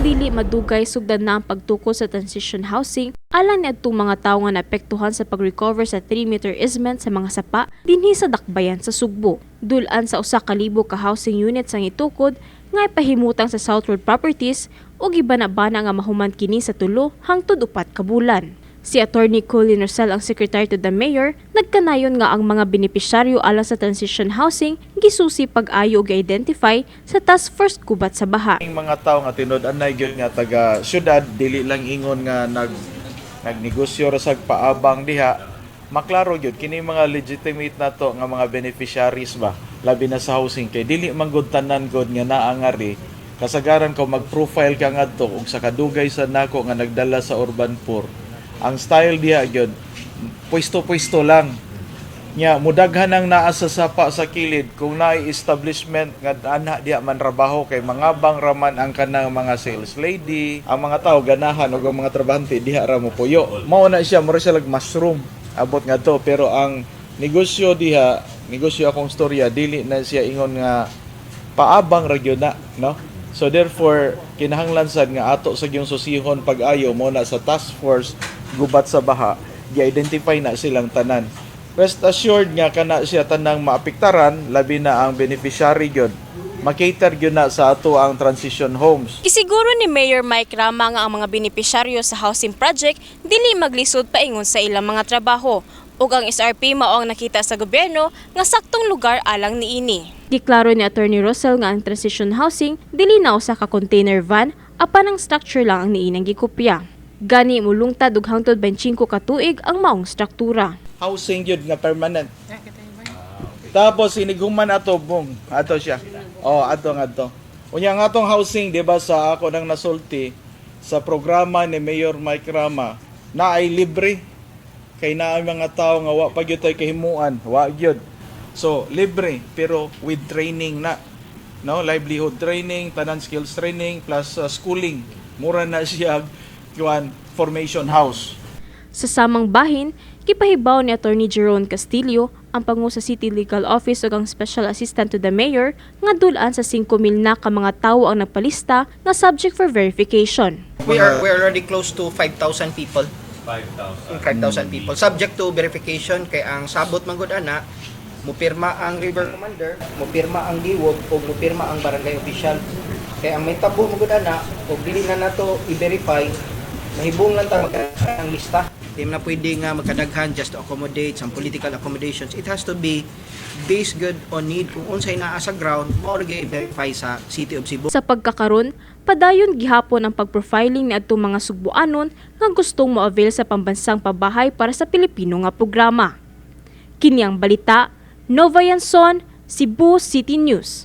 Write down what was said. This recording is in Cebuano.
Dili madugay, sugdan na ang pagtukod sa transition housing alang niadtong mga tawo nga naapektuhan sa pag-recover sa 3-meter easement sa mga sapa dinhi sa Dakbayan sa Sugbo. Dul-an sa 1,000 ka housing units ang itukod nga ipahimutang sa South Road Properties ug gibana-bana nga mahuman kini sa 3 hangtod 4 ka bulan. Si Attorney Colin Rosell, ang Secretary to the Mayor, nagkanayon nga ang mga benepisyaryo alang sa transition housing gisusi pag-ayo ug identify sa Task Force Gubat sa Baha. Ang mga tao nga tinud-anay gyud nga taga syudad, dili lang ingon nga nagnegosyo ra sag paabang diha. Maklaro gyud kini mga legitimate nato nga mga beneficiaries ba, labi na sa housing, kay dili man gud tanan gud nga naa ngari. Kasagaran ko mag-profile ka ngadto ug sa kadugay sa nako nga nagdala sa urban poor, ang style diha gyud pwesto-pwesto lang. Nya mudaghan ang naa sa sapa sa kilid kung naay establishment nga ana diha man trabaho, kay mangabang raman ang kanang mga sales lady, ang mga tao ganahan og ang mga trabahante diha ra mo puyo. Mao na siya, mura siya lag mushroom abot ngadto, pero ang negosyo diha, negosyo akong storya, dili na siya ingon nga paabang ra gyud na, no? So therefore, kinahanglan sad nga ato sa gyung susihon pag-ayo. Mo na sa Task Force Gubat sa Baha, gi-identify na silang tanan. Rest assured nga kana siya tanang maapektaran, labi na ang beneficiary gyud, makater gyud na sa ato ang transition homes. Gisiguro ni Mayor Mike Rama nga ang mga benepisyaryo sa housing project dili maglisod paingon sa ilang mga trabaho ug ang SRP mao ang nakita sa gobyerno nga saktong lugar alang niini. Giklaro ni Attorney Russell nga ang transition housing dili na usa ka container van, apan ang structure lang ang niinang gikopya. Gani mulungtad og hangtod 25 ka tuig ang maong struktura. Housing gyud nga permanent. Tapos inighuman ato, bong ato siya. Oh, ato ngadto. Unya nga atong housing, di ba, sa ako nang nasulti sa programa ni Mayor Mike Rama na ay libre kay naa mga tao nga wa pa gyud tay kahimuan, wa gyud. So libre pero with training na. No, livelihood training, tanan skills training plus schooling. Mura na siya kuan formation house. Sa samang bahin, gipahibaw ni Attorney Jerome Castillo, ang pangu sa City Legal Office ug ang Special Assistant to the Mayor, nga dul-an sa 5,000 na ka mga tawo ang nagpalista nga subject for verification. We are already close to 5,000 people. 5,000. 5,000 people. Subject to verification kay ang sabot man gud ana, mupirma ang river commander, mupirma ang DWOG ug mupirma ang barangay official. Kay ang may tabo man gud ana ug dili na nato i-verify, mahibong lang ta magka ang lista. Di man na pwede nga magkadaghan just to accommodate some political accommodations. It has to be based good on need. Kung unsay naa sa ground, mao ra i-verify sa City of Cebu. Sa pagkakaron, padayon gihapon ang pag-profiling ni adtong mga Sugbuanon nga gustong moavail sa pambansang pabahay para sa Pilipino nga programa. Kini ang balita, Nova Yanson, Cebu City News.